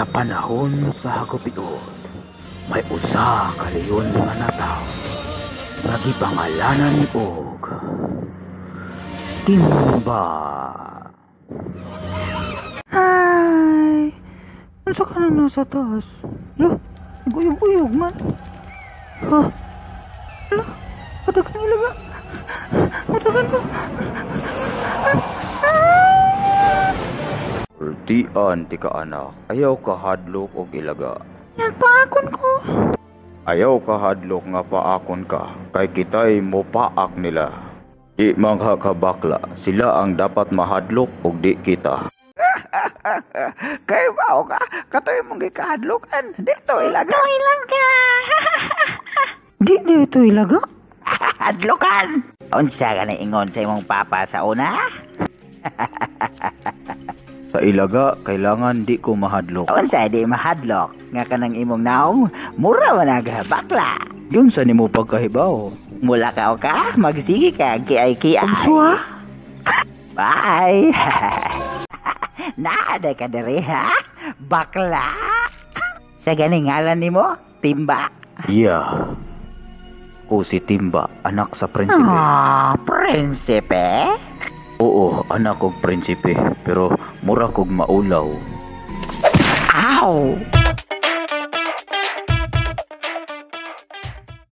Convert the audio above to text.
Sa panahon sa hagupiot, may usa ka leon nga nataw nga gipangalanan og Timba. Ay, unsa ka na nasa taas? Lo, guyog-uyog man. Ha? Lo, padagan ilaga. Padagan ko. Ultian ti ka anak, ayaw ka hadlok og ilaga. Nagpaakon ko. Ayaw ka hadlok nga paakon ka, kay kita'y mopaak nila. Di man ka kabakla, sila ang dapat mahadlok og di kita. Kay bao ka, katoy mong gikahadlokan. Dito ilaga. Ito ilaga. Di dito ilaga. Hadlokan. Unsa ka na ingon sa imong papa sa una? Sa ilaga, kailangan di ko mahadlok. Unsa di mahadlok nga kanang imong naong mura man nag bakla. Yun sa nimo pagkahibaw. Mula ka o ka, magsige ka, kiay-kiay. Unswa? Bye! Naaday ka diri ha? Bakla! Sa ganing ngalan nimo, Timba. Yeah. Ko si Timba, anak sa prinsipe. Ah, prinsipe? Oo, anak og prinsipe, pero mura kog maulaw. Ow!